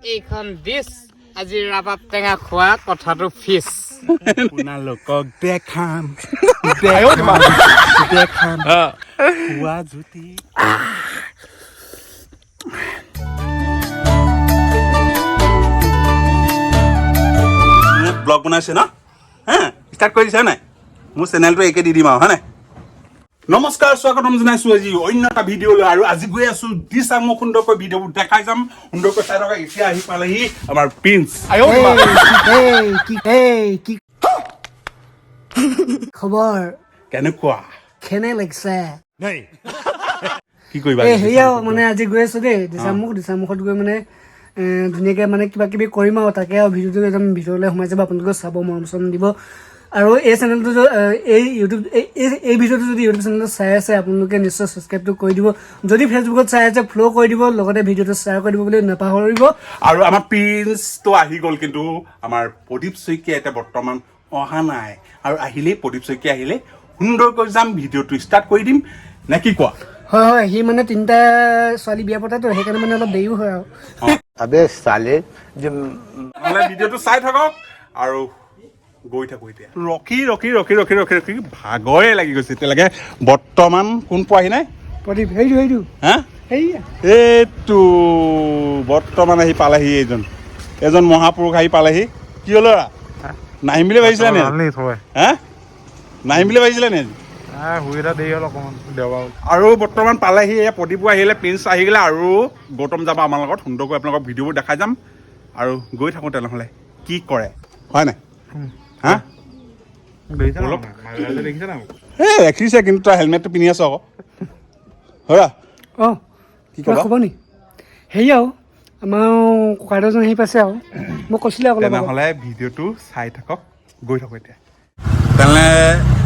এইখন ডিছ। আজি ৰাবাব টেঙা খোৱা কথাটো ফিক্স। আপোনালোকক দেখাম, দেখাম, দেখাম খোৱা জুতি। মোক ব্লগ বনাইছে ন? হা, ষ্টাৰ্ট কৰি দিছে নাই? মোৰ চেনেলটো একে দি দিম আৰু, হয় নাই? নমস্কাৰ, স্বাগতম জনাইছোঁ আজি অন্য এটা ভিডিঅ'লৈ। আৰু আজি গৈ আছোঁ দিচাংমুখ। সুন্দৰকৈ ভিডিঅ'বোৰ দেখাই যাম, সুন্দৰকৈ চাই থকা। এতিয়া আহি পালেহি আমাৰ প্ৰিন্স। এই কি, এই কি খবৰ? কেনেকুৱা? কেনে লাগিছে? কি কৰিবা? এই হেৰি আৰু মানে আজি গৈ আছো দেই দিচাংমুখ। দিচাংমুখত গৈ মানে ধুনীয়াকে মানে কিবা কিবি কৰিম আৰু তাকে আৰু ভিডিঅ'টো একদম ভিতৰলৈ সোমাই যাব, আপোনালোকেও চাব, মৰম চৰম দিব। আৰু এই চেনেলটো, এই ইউটিউব এই ভিডিঅ'টো যদি ইউটিউব চেনেলটো চাই আছে, আপোনালোকে নিশ্চয় ছাবস্ক্ৰাইবটো কৰি দিব। যদি ফেচবুকত চাই আছে, ফ'ল' কৰি দিব, লগতে ভিডিঅ'টো শ্বেয়াৰ কৰি দিব বুলি নাপাহৰিব। আৰু আমাৰ প্ৰিন্সটো আহি গ'ল, কিন্তু আমাৰ প্ৰদীপ শইকীয়া এতিয়া বৰ্তমান অহা নাই। আৰু আহিলেই, প্ৰদীপ শইকীয়া আহিলে সুন্দৰকৈ যাম, ভিডিঅ'টো ষ্টাৰ্ট কৰি দিম, নে কি কোৱা? হয় হয়, সি মানে তিনিটা ছোৱালী বিয়া পতাতো, সেইকাৰণে মানে অলপ দেৰিও হয় আৰু। अबे साले, जो নহ'লে ভিডিঅ'টো চাই থাকক। আৰু গৈ থাকোঁ এতিয়া। ৰখি ৰখি ৰখি ৰখি ৰখি ৰখি ভাগৰে লাগি গৈছে। এতিয়ালৈকে বৰ্তমান কোন পোৱাহি নাই? প্ৰদীপ, সেইটো সেইটো। হা। সেইয়া। এইটো বৰ্তমান আহি পালেহি। এইজন এজন মহাপুৰুষ আহি পালেহি। কি হ'ল ল'ৰা, নাহিম বুলি ভাবিছিলা নে? হা, নাহিম বুলি ভাবিছিলা নে আজি? আৰু বৰ্তমান পালেহি, এয়া প্ৰদীপো আহিলে, প্ৰিন্স আহি গ'লে আৰু গৌতম যাব আমাৰ লগত। সুন্দৰকৈ আপোনালোকক ভিডিঅ'বোৰ দেখাই যাম আৰু গৈ থাকোঁ। তেনেহ'লে কি কৰে, হয় নাই? হা, ব'লক। এই ৰাখিছে, কিন্তু তই হেলমেটটো পিন্ধি আছ আকৌ। হৰা। অঁ। কি কিবা ক'বা? ক'ব নি? হেৰি আৰু আমাৰ ককাইদেউজন আহি পাইছে আৰু মোক কৈছিলে আকৌ অলপ আগত। তেনেহ'লে ভিডিঅ'টো চাই থাকক, গৈ থাকোঁ এতিয়া। তেনেহ'লে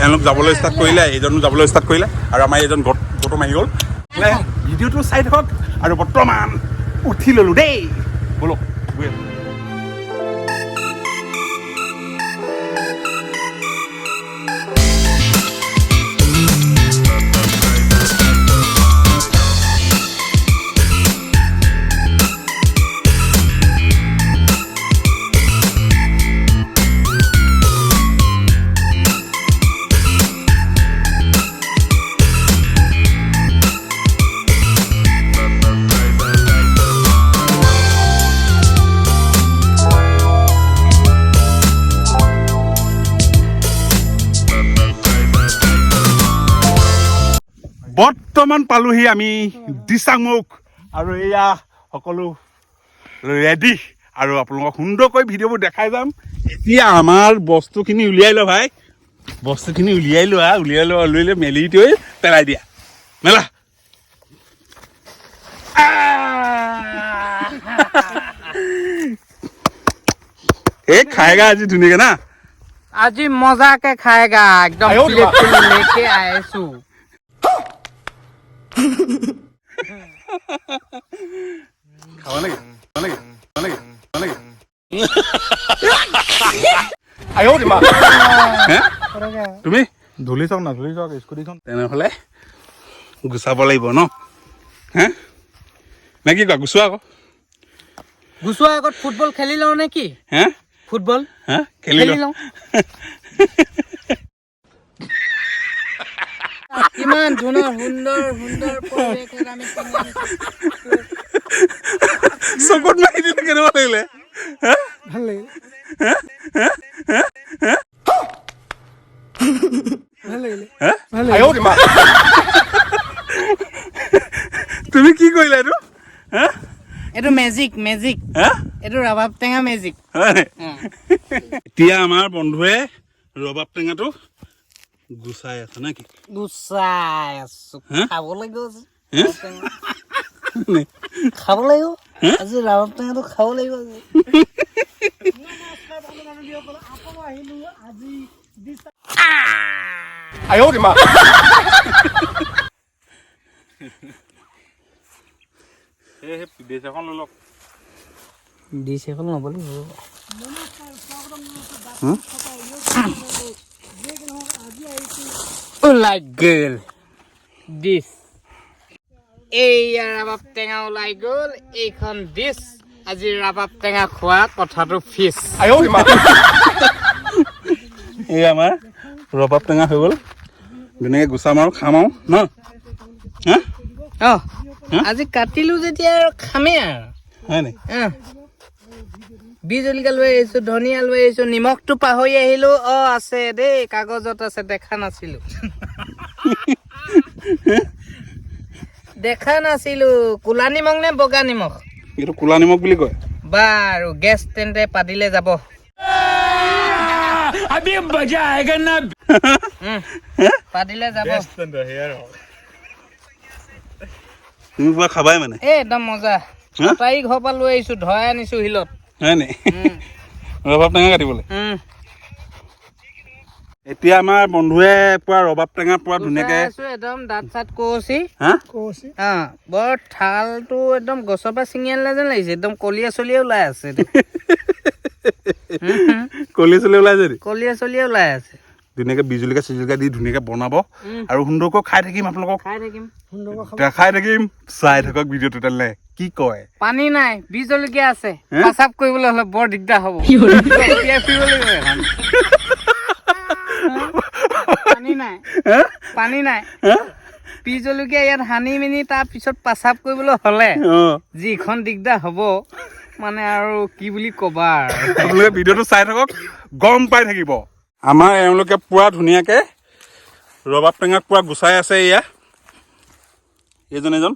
এওঁলোক যাবলৈ ষ্টাৰ্ট কৰিলে, এইজনো যাবলৈ ষ্টাৰ্ট কৰিলে আৰু আমাৰ এইজন গৌতম আহি গ'ল। তেনেহ'লে ভিডিঅ'টো চাই থাকক। আৰু বৰ্তমান উঠি ল'লোঁ দেই, ব'লক গৈ আছোঁ। বৰ্তমান পালোহি আমি দিচাংমুখ আৰু এয়া সকলো ৰেডি। আৰু আপোনালোকক সুন্দৰকৈ ভিডিঅ'বোৰ দেখাই যাম। এতিয়া আমাৰ বস্তুখিনি উলিয়াই লোৱা ভাই, বস্তুখিনি উলিয়াই লোৱা, উলিয়াই লোৱা, উলিয়াই লৈ মেলি থৈ পেলাই দিয়া, মেলা। এই खाएगा আজি ধুনীয়াকে না? আজি মজাকে खाएगा একদম, প্লেট लेके আইছো। খাবা নেকি? খাবা নেকি? খাবা নেকি? খাবা নেকি? হে? তুমি ধূলি চাওক না, ধূলি চাওক স্কুটিখন। তেনেহ'লে গুচাব লাগিব ন? হে, নে কি কোৱা? গুচোৱা আকৌ। গুচোৱাৰ আগত ফুটবল খেলি লওঁ নে কি? হে? ফুটবল। হে, খেলি খেলি লওঁ। লওঁ। ইমান ধুনীয়া সুন্দৰ সুন্দৰ পৰিৱেশত আমি কিমান চকুত মাৰি দিলে, কেনেকুৱা লাগিলে? হে? ভাল লাগিলে, ভাল লাগিলে, ভাল লাগিলে। তুমি কি কৰিলা এইটো? হে? এইটো মেজিক, মেজিক। হে? এইটো ৰাবাব টেঙা মেজিক। হয় নাই? এতিয়া আমাৰ বন্ধুৱে ৰবাব টেঙাটো গুচাই আছে নে কি? গুচাই আছো। হে? খাব লাগিব আজি। হে? নে? খাব লাগিব আজি, ৰাবাব টেঙাটো খাব লাগিব আজি। নমস্কাৰ বন্ধু বান্ধৱীসকল, আকৌ আহিলোঁ আজি এই ডিছ এখন লৈ লওক। ডিছ এখন ল'ব লাগিব। নমস্কাৰ, স্বাগতম জনাইছোঁ। ওলাই গ'ল ডিছ। এইয়া ৰাবাব টেঙা ওলাই গ'ল। এইখন ডিছ। আজি ৰাবাব টেঙা খোৱা কথাটো ফিক্স। এই আমাৰ ৰবাব টেঙা হৈ গ'ল, ধুনীয়াকৈ গুচাম আৰু খাম আৰু ন। হা? অ, আজি কাটিলো যেতিয়া আৰু খামেই আৰু। হয় নি? বি জলকীয়া লৈ আহিছো, ধনিয়া লৈ আহিছো, নিমখটো পাহৰি আহিলো। অ, আছে দেই, কাগজত আছে, দেখা নাছিলো, দেখা নাছিলো। ক'লা নিমখ নে বগা নিমখ? এইটো ক'লা নিমখ বুলি কয়। বাৰু, গেছ তেন্তে পাতিলে যাব। পাতিলে যাব। তুমি পুৰা খাবাই মানে? এই একদম মজা। হা? তাই ঘৰৰ পৰা লৈ আহিছো, ধৰাই আনিছো শিলত। হয় নি? ৰবাব টেঙা কাটিবলৈ। এতিয়া আমাৰ বন্ধুৱে পুৰা ৰবাব টেঙা পুৰা ধুনীয়াকে গুচাই আছো, একদম দাঁত চাত কচি। হা? অ, বৰ থালটো একদম গছৰ পৰা ছিঙি আনিলে যেন লাগিছে, একদম কলীয়া চলিয়া ওলাই আছে। কলি চলি ওলাই আছে নি? কলীয়া চলিয়া ওলাই আছে। ধুনীয়াকে বিজুলীকা চিজুলিকা দি ধুনীয়াকে বনাব আৰু সুন্দৰকৈ খাই থাকিম আপোনালোকক। খাই থাকিম। দেখাই থাকিম, চাই থাকক ভিডিঅ'টো তেনেহ'লে কি কয়। পানী নাই, বি জলকীয়া আছে। হে? প্ৰস্ৰাৱ কৰিবলৈ হ'লে বৰ দিগদাৰ হ'ব, জঁপিয়াই ফুৰিব লাগিব এখন। পানী নাই, পানী নাই, বি জলকীয়া ইয়াত সানি মিনি তাৰ পিছত প্ৰস্ৰাৱ কৰিবলৈ হ'লে যিখন দিগদাৰ হ'ব মানে আৰু কি বুলি ক'বা আৰু। আপোনালোকে ভিডিঅ'টো চাই থাকক, গম পাই থাকিব। আমাৰ এওঁলোকে পুৰা ধুনীয়াকে ৰবাব টেঙাক পুৰা গুচাই আছে। এয়া এইজন এজন,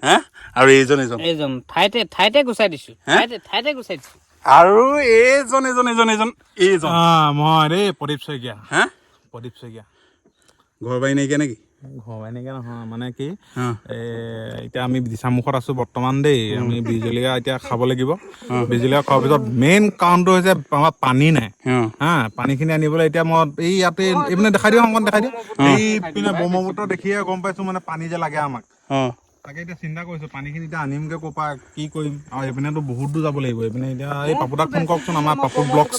হা, আৰু এইজন এজন। এইজন ঠাইতে ঠাইতে গুচাই দিছো। হে? ঠাইতে ঠাইতে গুচাই দিছো। আৰু এইজন এজন এজন এজন এইজন। মই দেই প্ৰদীপ শইকীয়া। হা? প্ৰদীপ শইকীয়া। ঘৰ বাৰী নাইকিয়া নেকি? ঘৰ বাৰী নাইকিয়া নহয়, মানে কি, এতিয়া আমি দিচামুখত আছো বৰ্তমান দেই। আমি বিজুলীয়া এতিয়া খাব লাগিব। বিজুলীয়া খোৱাৰ পিছত মেইন কাৰণটো হৈছে আমাৰ পানী নাই। হা, পানীখিনি আনিবলৈ এতিয়া মই এই ইয়াতে এইপিনে দেখাই দিওঁ, অকণ দেখাই দিওঁ। এইপিনে ব্ৰহ্মপুত্ৰ দেখিয়ে গম পাইছো মানে পানী যে লাগে আমাক। তাকে এতিয়া চিন্তা কৰিছো, পানীখিনি এতিয়া আনিমগে ক'ৰ পৰা, কি কৰিম আৰু। এইপিনেতো বহুত দূৰ যাব লাগিব এইপিনে। এতিয়া এই পাপুদাক ফোন কৰকচোন, আমাৰ পাপু ব্লগছ।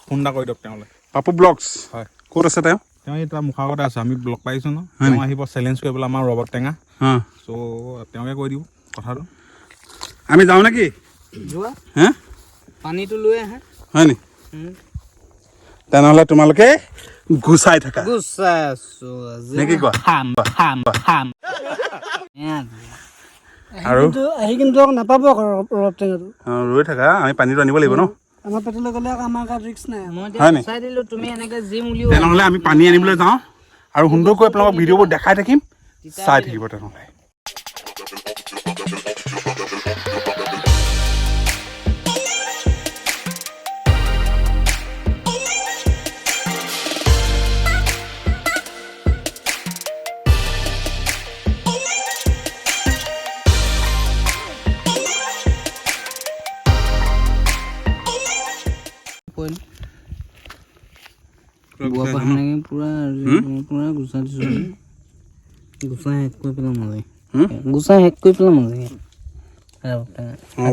ফোন এটা কৰি দিয়ক তেওঁলৈ। পাপু ব্লগছ? হয়। ক'ত আছে তেওঁ? তেওঁ এই তাৰ মুখৰ আগতে আছে, আমি ব্লগ পাইছোঁ ন। তেওঁ আহিব চেলেঞ্জ কৰিবলৈ আমাৰ ৰবাব টেঙা। চ' তেওঁকে কৈ দিওঁ কথাটো। আমি যাওঁ নেকি? যোৱা। হা? পানীটো লৈ আহা। হয় নি? তেনেহ'লে তোমালোকে গুচাই থাকা। গুচাই আছো আজি। নে কি কোৱা? খাম খাম খাম। আৰু কিন্তু আহি কিন্তু আকৌ নাপাব আকৌ ৰবাব টেঙাটো। ৰৈ থাকা, আমি পানীটো আনিব লাগিব ন। আমাৰ পেটলৈ গ'লে আকৌ আমাৰ গাত ৰিস্ক নাই। মই হয় নি? গুচাই দিলো, তুমি এনেকে জিম উলিওৱা। তেনেহ'লে আমি পানী আনিবলৈ যাওঁ আৰু সুন্দৰকৈ আপোনালোকক ভিডিঅ'বোৰ দেখাই থাকিম, চাই থাকিব তেনেহ'লে। পুৰা পুৰা গুচাই দিছো, গুচাই শেষ কৰি পেলাম আজি, গুচাই শেষ কৰি পেলাম আজি।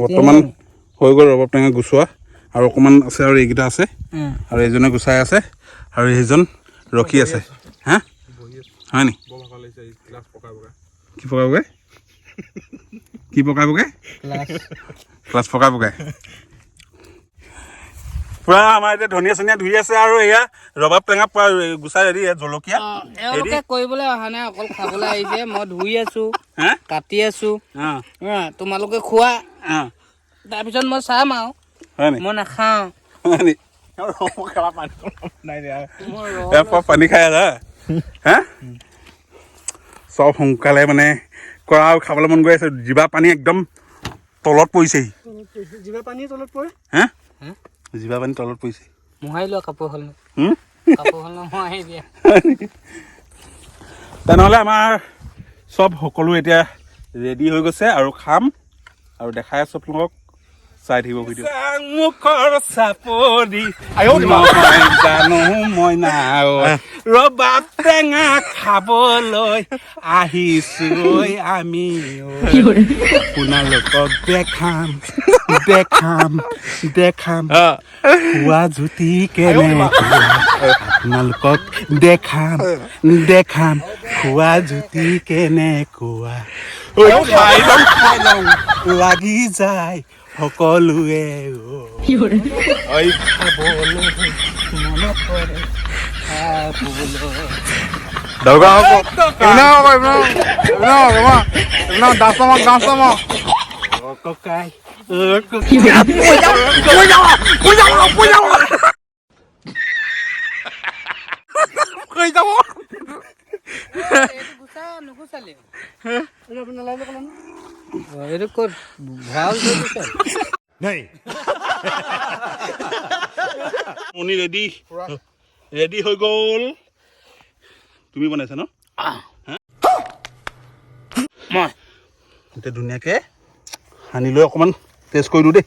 বৰ্তমান হৈ গ'ল ৰবাব টেঙা গুচোৱা, আৰু অকণমান আছে আৰু এইকেইটা আছে। আৰু এইজনে গুচাই আছে আৰু সেইজন ৰখি আছে। হা, হয় নি? কি পকাই পকাই, কি পকাই পকাই? ক্লাছ পকাই পকাই পুৰা। আমাৰ এতিয়া ধনিয়া চনিয়া ধুই আছে আৰু এয়া ৰবাব টেঙা পুৰা গুচাই ৰেডি, জলকীয়া। এওঁলোকে কৰিবলৈ অহা নাই, অকল খাবলৈ আহিছে। মই ধুই আছো, হা? কাটি আছো, তোমালোকে খোৱা, তাৰপিছত মই চাম আৰু। হয় নি? মই নাখাওঁ। হয় নি? ইয়াৰ পৰা পানী খাই আছা হা? চব সোনকালে মানে কৰা আৰু খাবলৈ মন গৈ আছে। জিভা পানী একদম তলত পৰিছেহি। জিভা পানী তলত পৰে। হা, জিভা পানী তলত পৰিছে। মোহাৰি লোৱা কাপোৰ হ'ল, কাপোৰ হ'ল, মোহাৰি দিয়া। তেনেহ'লে আমাৰ চব সকলো এতিয়া ৰেডি হৈ গৈছে আৰু খাম আৰু দেখাই আছো আপোনালোকক, চাই থাকিব ভিডিঅ'। মুখৰ চাপৰি জানো মই নাও, ৰবাব টেঙা খাবলৈ আহিছো আমি, আপোনালোকক দেখাম দেখাম দেখাম খোৱা জুতি কেনেকুৱা, আপোনালোকক দেখাম দেখাম খোৱা জুতি কেনেকুৱা। খাই লওঁ, খাই লওঁ লাগি যায় সকলোৱে। ঐ খাবলৈ মনত পৰে খাবলৈ। ককাই, এইটো ক'ত ভঁৰাল থৈ দিছে? মণি ৰেডি, ৰেডি হৈ গ'ল। তুমি বনাইছা ন? মই এতিয়া ধুনীয়াকৈ সানি লৈ অকণমান টেষ্ট কৰি দিওঁ দেই।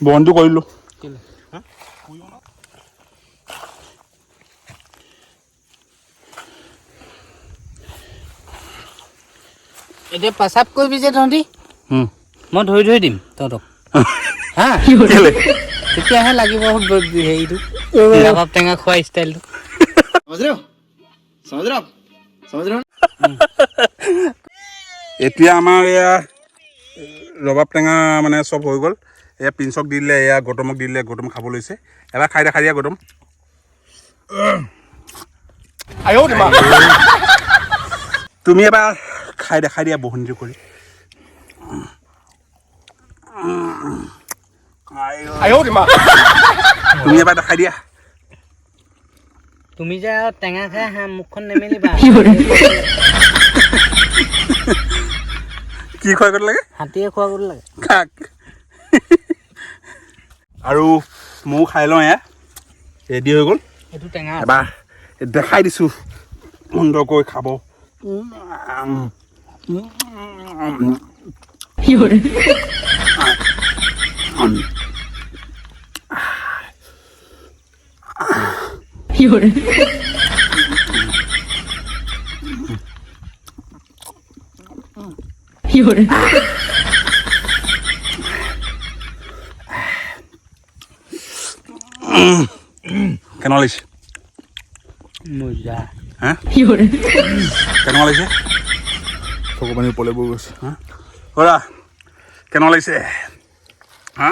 বন্ধ কৰিলোঁ। এতিয়া পেচাব কৰিবি যে তহঁতি, মই ধৰি ধৰি দিম তহঁতক। হা, তেতিয়াহে লাগিব হেৰিটো, ৰবাব টেঙা খোৱা ষ্টাইলটো। এতিয়া আমাৰ এয়া ৰবাব টেঙা মানে চব হৈ গ'ল। এয়া প্ৰিন্সক দি দিলে, এয়া গৌতমক দি দিলে, গৌতম খাব লৈছে। এবাৰ খাই দেখাই দিয়া গৌতম। তুমি এবাৰ খাই দেখাই দিয়া বহুনিটো কৰি। তুমি এবাৰ দেখাই দিয়া। তুমি যে আৰু টেঙা খাই হাঁহ মুখখন নেমেলিবা। কি খোৱা গ'ল লাগে? হাতীয়ে খোৱা গ'ল লাগে। খাক আৰু ময়ো খাই লওঁ। এয়া ৰেডি হৈ গ'ল। এইটো টেঙা। এবাৰ দেখাই দিছোঁ সুন্দৰকৈ খাব। কেনেকুৱা লাগিছে? মজা। হা, কেনেকুৱা লাগিছে? চকু পানী ওপৰলৈ বৈ গৈছে। হৰা, কেনেকুৱা লাগিছে? হা,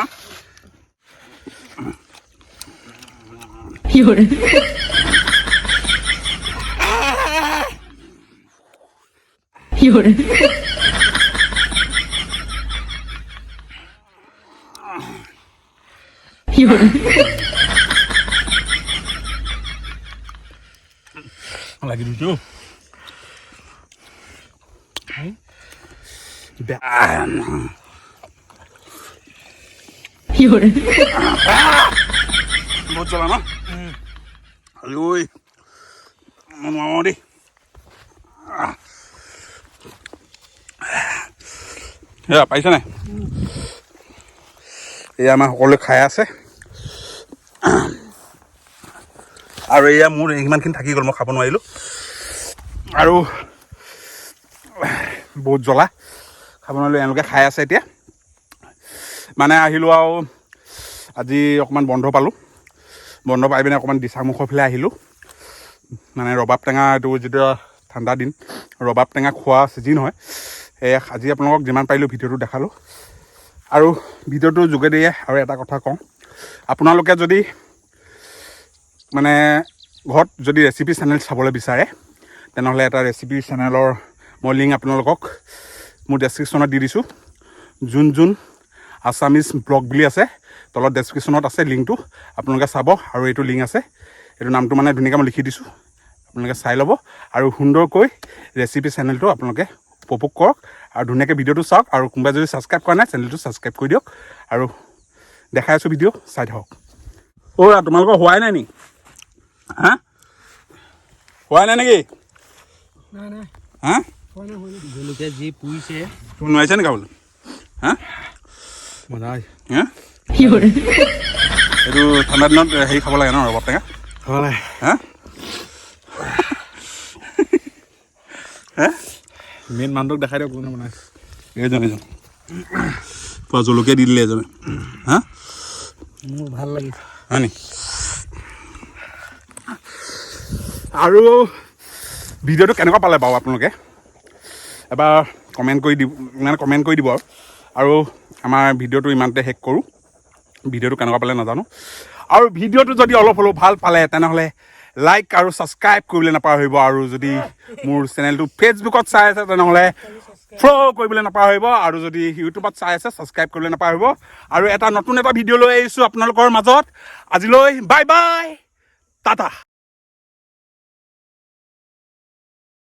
লাগি দিছো। বহুত জ্বলা ন? ঐ, মই নোৱাৰো দেই। এয়া পাৰিছে নাই? এয়া আমাৰ সকলোৱে খাই আছে আৰু এয়া মোৰ ইমানখিনি থাকি গ'ল, মই খাব নোৱাৰিলোঁ আৰু বহুত জ্বলা, খাব নোৱাৰিলোঁ। এওঁলোকে খাই আছে এতিয়া। মানে আহিলোঁ আৰু আজি অকণমান বন্ধ পালোঁ। বন্ধ পাই পিনে অকণমান দিচাংমুখৰ ফালে আহিলোঁ। মানে ৰবাব টেঙা, এইটো যেতিয়া ঠাণ্ডা দিন ৰবাব টেঙা খোৱা ছিজন হয়। সেয়ে আজি আপোনালোকক যিমান পাৰিলোঁ ভিডিঅ'টো দেখালোঁ। আৰু ভিডিঅ'টোৰ যোগেদিয়ে আৰু এটা কথা কওঁ, আপোনালোকে যদি মানে ঘৰত যদি ৰেচিপি চেনেল চাবলৈ বিচাৰে, তেনেহ'লে এটা ৰেচিপি চেনেলৰ মই লিংক আপোনালোকক মোৰ ডেছক্ৰিপশ্যনত দি দিছোঁ। যোন যোন আছামিজ ব্লগ বুলি আছে, তলত ডেছক্ৰিপশ্যনত আছে লিংকটো, আপোনালোকে চাব। আৰু এইটো লিংক আছে, এইটো নামটো মানে ধুনীয়াকৈ মই লিখি দিছোঁ, আপোনালোকে চাই ল'ব আৰু সুন্দৰকৈ ৰেচিপি চেনেলটো আপোনালোকে উপভোগ কৰক আৰু ধুনীয়াকৈ ভিডিঅ'টো চাওক। আৰু কোনোবাই যদি ছাবস্ক্ৰাইব কৰা নাই, চেনেলটো ছাবস্ক্ৰাইব কৰি দিয়ক। আৰু দেখাই আছোঁ ভিডিঅ' চাই থাকক। অ' তোমালোকৰ হোৱাই নাই নি? হা, হোৱাই নাই নেকি? হা, জলকীয়া যি পুৰিছে। তুমি নোৱাৰিছা নেকি খাবলৈ? হা, হা, এইটো ঠাণ্ডা দিনত হেৰি খাব লাগে ন, ৰবাব টেঙা? হা। মেইন মানুহটোক দেখাই দিয়ক কোনে বনাইছে। এইজন, এইজন পূৰা জলকীয়া দি দিলে এজনে। হা, মোৰ ভাল লাগিছে। হয় নি? আৰু ভিডিঅ'টো কেনেকুৱা পালে বাৰু আপোনালোকে এবাৰ কমেণ্ট কৰি দিব, মানে কমেণ্ট কৰি দিব। আৰু আমাৰ ভিডিঅ'টো ইমানতে শেষ কৰোঁ। ভিডিঅ'টো কেনেকুৱা পালে নাজানো। আৰু ভিডিঅ'টো যদি অলপ হ'লেও ভাল পালে, তেনেহ'লে লাইক আৰু ছাবস্ক্ৰাইব কৰিবলৈ নাপাহৰিব। আৰু যদি মোৰ চেনেলটো ফেচবুকত চাই আছে, তেনেহ'লে ফ'ল' কৰিবলৈ নাপাহৰিব। আৰু যদি ইউটিউবত চাই আছে, ছাবস্ক্ৰাইব কৰিবলৈ নাপাহৰিব। আৰু এটা নতুন এটা ভিডিঅ' লৈ আহিছোঁ আপোনালোকৰ মাজত। আজিলৈ বাই বাই, টাটা।